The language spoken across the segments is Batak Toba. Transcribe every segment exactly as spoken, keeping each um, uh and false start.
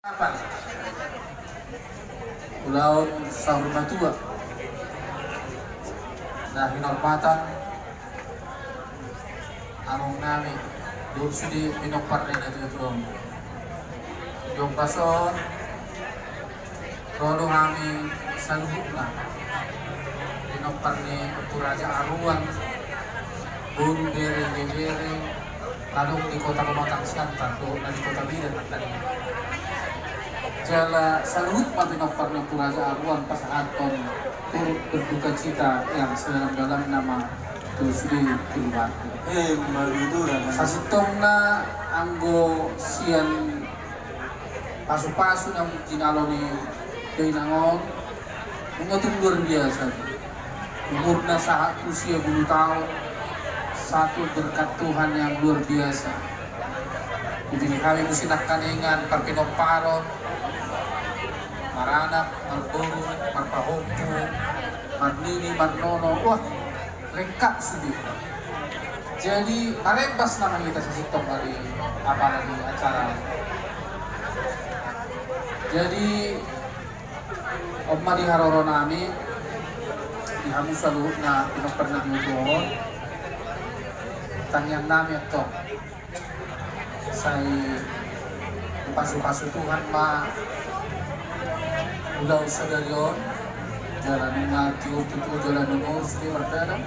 Apa? Ulaon saur matua. Na hinormatan among nami, dohot sude pinompar ni natuatua on. Jompa son, ro do hami saluhutna, pinompar ni Ompu Raja Aruan, boru, bere, ibebere, na adong di Kota Pematang Siantar dohot na di Kota Medan tadi. Jala saluhut ma pinompar ni Ompu Raja Aruan pasahathon turut berduka cita yang sedalam-dalamna ma tu sude keluarga. Eh, marudu. Sasintongna anggo sian pasupasu na jinalo ni dainang on, nunga tung luar biasa. Umurna sahat tu sia pulu taon, satu berkat Tuhan yang luar biasa. Dipilih hami muse nangkaningan parpinomparon, maranak, marboru, marpahompu, marnini, marnono. Wah, lengkap sude. Jadi marembas nama hita sasintongna di, apalagi acara. Jadi on ma di haroro nami, di hamu saluhutna pinompar na dua on, tangiang nami antong. Sai dipasupasu Tuhan ma ulaon sadari on, jala nunga tiur tutu jala nunga urus di mardalan,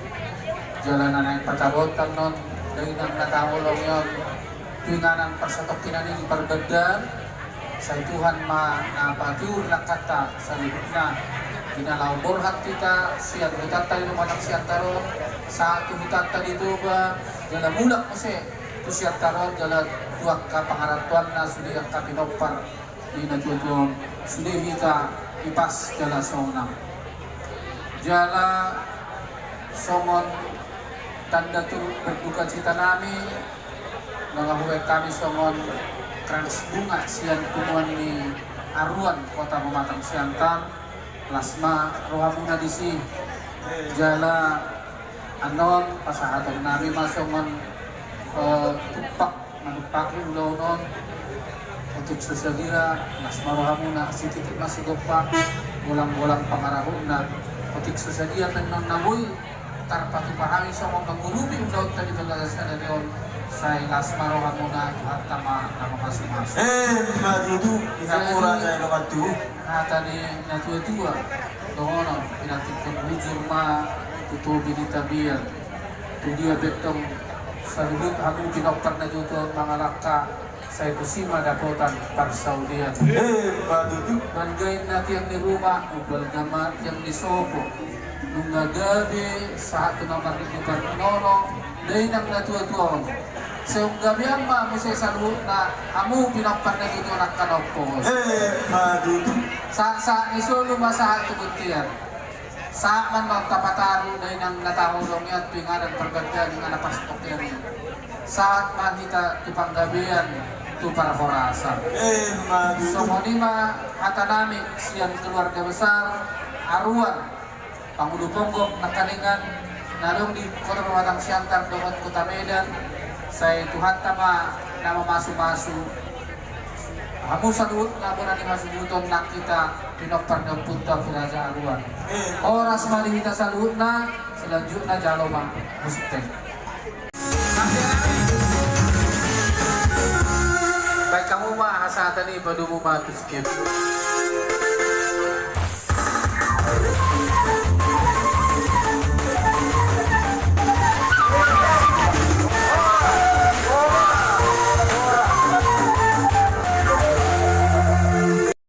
jala na naeng pataruhon annon dainang na taholongi on tu inganan parsatongkinan i di parbandaan, sai Tuhan ma na patiur nangkanta saluhutna. Di na laho borhat hita sian hutanta di Pematang Siantar on, sahat tu hutanta di Toba, jala mulak muse tu Siantar on jala tu angka pangarantoanna sude angka pinompar ni natuatua on, sude hita ipas jala sonang. Jala songon tanda turut berduka cita nami, mangahuhut hami songon krans bunga sian punguan ni Aruan Kota Pematang Siantar, las ma rohamuna disi. Jala annon pasahaton nami ma songon, eh, tumpak manumpaki ulaon on. Otik so sadia, las ma rohamuna, sititi ma sigompa, golang-golang pangarahutna. Otik so sadia pe annon na boi tarpatupa hami songon mangurupi ulaonta di bagasan sadari on, sai las ma rohamuna, Tuhanta ma na mamasumasu. Eh, ima tutu, di hamu raja i dongan tubu. Hata ni natuatua, dohonon, pinantikkon bujur ma tu topi ni tapian. Tu dia pe antong saluhut hamu pinompar na tuatua on mangalangka, sai tusi ma dapotan parsaulian. Eh, ima tutu. Balga inna tiang ni ruma, umbalga ma tiang ni sopo. Nunga gabe sahat tu na marnini marnono dainang na tuatua on. Sai umgabean ma muse saluhutna hamu pinompar na tuatua on angka na ompung. Eh, ima tutu. Sahat-sahat ni solu ma sahat tu bontean. Sahat ma annon tapataru dainang na taholongi on tu inganan parbandaan, inganan parsatongkinan i. Sahat ma hita tu panggabean, tu parhorasan. Eh, ima tutu. Songon i ma hata nami sian keluarga besar Aruan, pangulu ponggok nangkaningan na adong di Kota Pematang Siantar dohot Kota Medan, sai Tuhanta ma na mamasumasu hamu saluhutna bona ni hasuhuton nang hita pinompar ni ompunta Ompu Raja Aruan. Eh. Horas ma di hita saluhutna, selanjutna jalo ma musik teh. Baen hamu ma hasahatan i, padomu ma tu si Kevin.